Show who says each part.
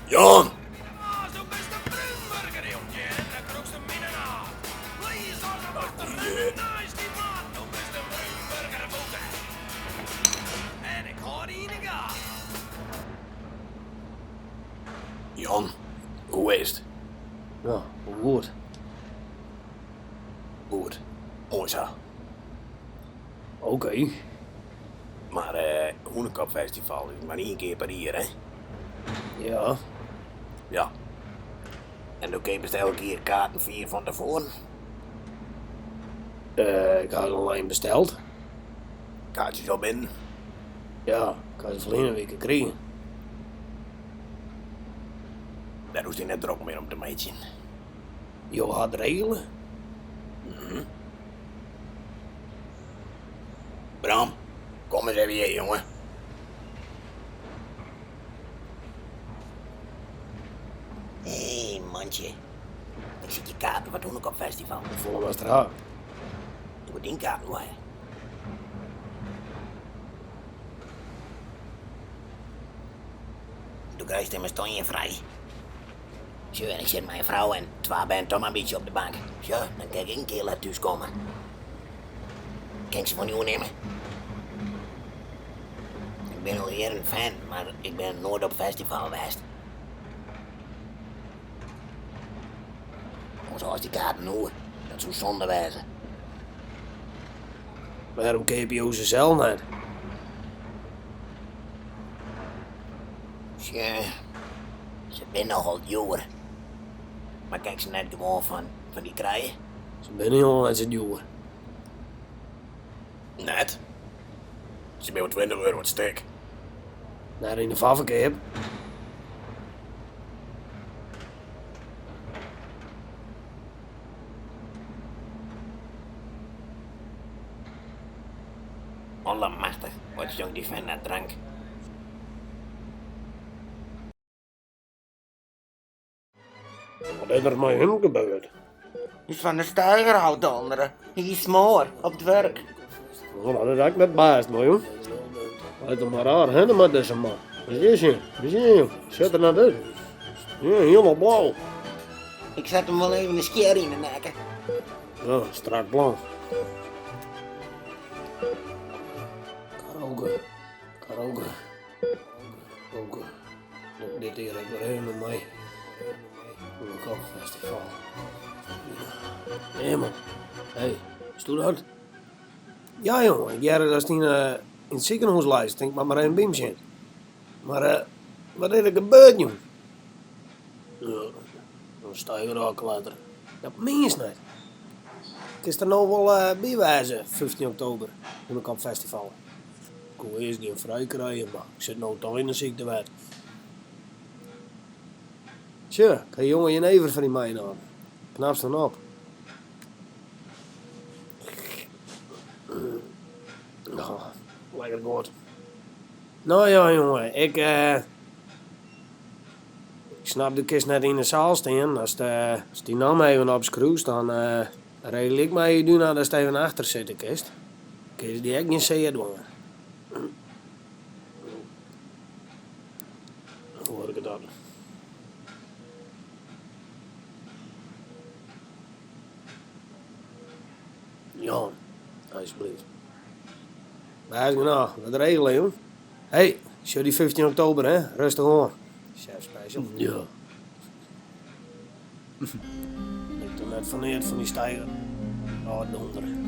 Speaker 1: Jan! Jan, hoe is it?
Speaker 2: Ja, goed.
Speaker 1: Goed, moai sa.
Speaker 2: Oké.
Speaker 1: Mar Hûnekopfestival is mar ien kear per jier, hè?
Speaker 2: Ja.
Speaker 1: Ja. En do keapest elk jier kaarten fier fan tefoaren?
Speaker 2: Ik ha se online besteld.
Speaker 1: Kaartsjes al binnen?
Speaker 2: Ja, ik ha se ferline wike krigen.
Speaker 1: Dêr hoechst dy net drok mear om te meitsjen.
Speaker 2: Jo ha it regele?
Speaker 1: Mhm. Bram, kom ris even hjir, jonge. Hé, mantsje. Ik sykje kaarten foar it Hûnekopfestival.
Speaker 2: Hoefolle moatst der ha?
Speaker 1: Ik wol dyn kaarten wol ha. Do krijst immers toch ien frij. Sjoch, en ik sit mei in frou en twa bern toch mar in bytsje op de bank. Sjoch, dan kin ik ek in kear let thúskomme. Kin ik se fan dy oernimme? Ik bin al jierren fan, mar ik bin noait op festival west. Oars hâldst dy kaarten oer, dat soe sonde wêze.
Speaker 2: Wêrom keapje jo se sels net?
Speaker 1: Sjoch, se binne nochal djoer. Mar kin ik se net gewoan fan dy krije?
Speaker 2: Se binne hielendal net sa djoer.
Speaker 1: Net? Se binne wol 20 euro it stik.
Speaker 2: Net yn de foarferkeap.
Speaker 1: Allemachtich, wat sjongt dy fan dat drank.
Speaker 2: Wat is der mei him gebeurd?
Speaker 3: Is fan de steiger ôfdondere. Hy wie smoar op it wurk.
Speaker 2: No, dat is ek net bêst, man, jong. Leit der mar raar hinne mei dizze man. Wat is jong? Wat is jong? Sjocht der net út. Ja, hielendal blau.
Speaker 3: Ik set him wol even in skjer yn de nekke.
Speaker 2: Ja, strak plan. Karaoke, karaoke, karaoke. Dit kear ek wer even mei. Festival. Hemel. Hey, is dat? Ja jonge, ik hearde datst yn it sikehûs leist. Tink, moat mar even by him sjen. Mar wat is der gebeurd jong? Ja, in steiger ôfklettere. Dat mienst net. Kinst der no wol by wêze, 15 oktober, Hûnekopfestival? Ik koe earst gjin frij krije, mar ik sit no toch yn de syktewet. Sjoch, ik ha jonge jenever foar dy meinaam. Knapst dan op. Lekker goed. No ja, jonge, ik snap do kinst net yn de saal stean. Ast dyn namme even opskriuwst, dan regelje ik mei Iduna datst even achter sitte kinst. Kinne se dy ek gjin sear dwaan. Hoe wurket dat? Jan, alsjeblieft. Bêst genôch, dat regele, jong. Hey, sjoch dy 15 oktober, hè? Rêstich oan. Chef Special. Ja. Ik doch net fan neat fan dy steiger. Ôfdondere.